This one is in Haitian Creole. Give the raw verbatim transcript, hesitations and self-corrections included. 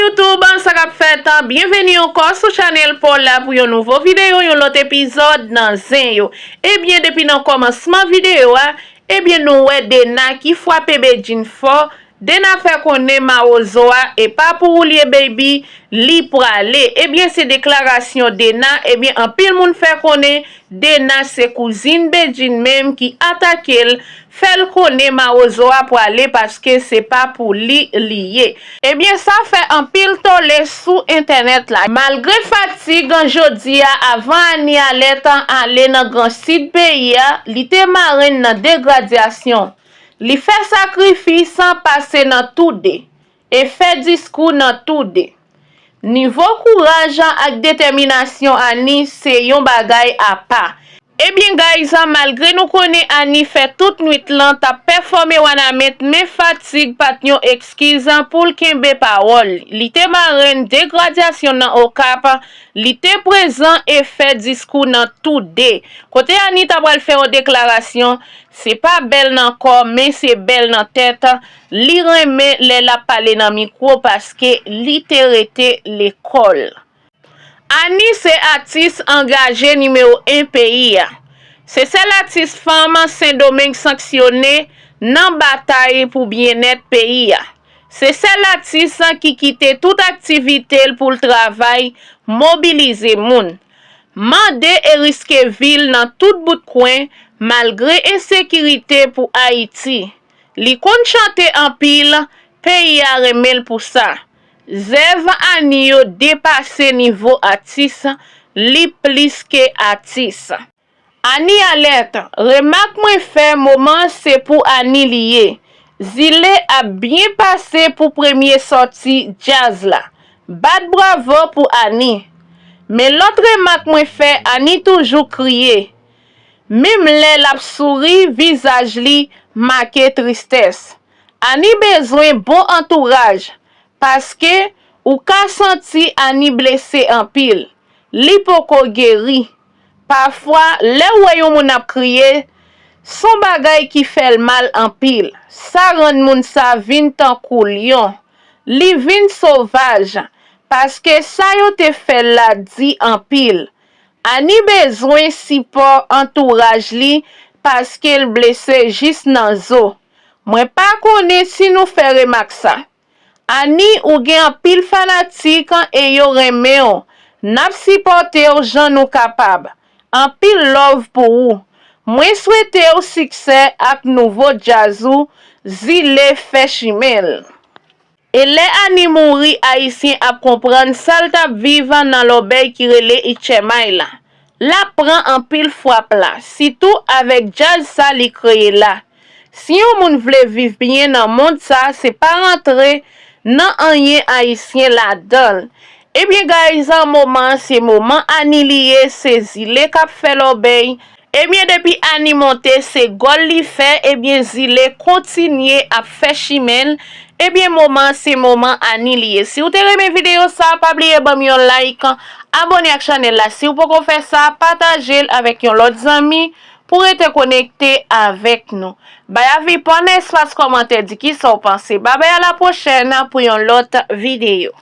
YouTube, sa k ap fèt? Byenveni ankò sou chanèl pa w la pou yon nouvo videyo, yon lòt epizòd nan Zen Yo. Ebyen, depi nan kòmansman videyo a, ebyen, nou wè Dena ki frape Bedjine fò. Dena fè konnen mawozo a, e pa pou ou l ye, baby, li prale. Ebyen, se deklarasyon Dena, ebyen, anpil moun fè konnen Dena se kouzin Bedjine menm ki atake l, fè l konnen mawozo a prale paske se pa pou li li ye. Ebyen, sa fè anpil tole sou entènèt la. Malgre fatig, jodi a, avan Annie Alerte ale nan Gran Sid peyi a, li te marenn nan de gradyasyon. Li fè sakrifis, pase nan tou de, e fè diskou nan tou de. Nivo kouraj ak detèminasyon Annie se yon bagay apa. Ebyen, guys, malgre nou konnen Annie fè tout nwit lan t ap pèfòme Wanament, men fatig pa t yon ekskiz pou l kenbe pawòl li. Li te marenn de gradyasyon nan Okap, li te prezan e fè diskou nan tou de. Kote Annie ta pral fè yon deklarasyon, se pa bèl nan kò, men se bèl nan tèt. Li renmen lè l ap pale nan mikwo paske li te rete lekòl. Annie se atis angaje nimewo en peyi a. Se sèl atis fanm Sendomeng sanksyone nan batay pou byennèt peyi a. Se sèl atis ki kite tout aktivite l pou l travay, mobilize moun, mande e riske vi l nan tout bout kwen, malgre ensekirite pou Ayiti. Li konn chante anpil, peyi a renmen l pou sa. Zèv Annie yo depase nivo atis, li plis ke atis. Annie Alerte, remak mwen fè moman se pou Annie li ye. Zile ap byen pase pou premye sòti djaz la. Bat bravo pou Annie. Men lòt remak mwen fè, Annie toujou kriye. Menm lè l ap souri, vizaj li make tristès. Annie bezwen bon antouraj, paske ou ka santi Annie blese anpil. Li poko geri. Pafwa, lè w wè yon moun ap kriye, s on bagay ki fè l mal anpil. Sa rann moun sa vin tankou lyon. Li vin sovaj, paske sa yo te fè l la di anpil. Annie bezwen sipò antouraj li paske l blese jis nan zo. Mwen pa konnen si nou fè remak sa. Annie, ou gen anpil fanatik e yo renmen w. N ap sipòte w jan nou kapab. Anpil love pou ou. Mwen swete w siksè ak nouvo djaz ou, Zile fè chimen l. E lè Annie mouri, Ayisyen ap konprann sa l t ap viv nan lòbèy ki rele Etchemay la. L ap pran anpil frap la, sitou avèk djaz sa li kreye la. Si yon moun vle viv byen nan mond sa, se pa rantre nan anyen Ayisyen ladan l. Ebyen, guys, moman an se moman Annie li ye, se Zile k ap fè lòbèy. Ebyen, depi Annie monte, se gòl li fè. Ebyen, Zile kontinye ap fè chimen l. Ebyen, moman an se moman Annie li ye. Si w te renmen videyo sa, pa bliye ban m yon like, abòne ak chanèl la si w poko fè sa, pataje l avèk yon lòt zanmi pou rete konekte avèk nou. Bay avi, pran nan espas kòmantè, di kisa w panse. Babay, a la pwochèn pou yon lòt videyo.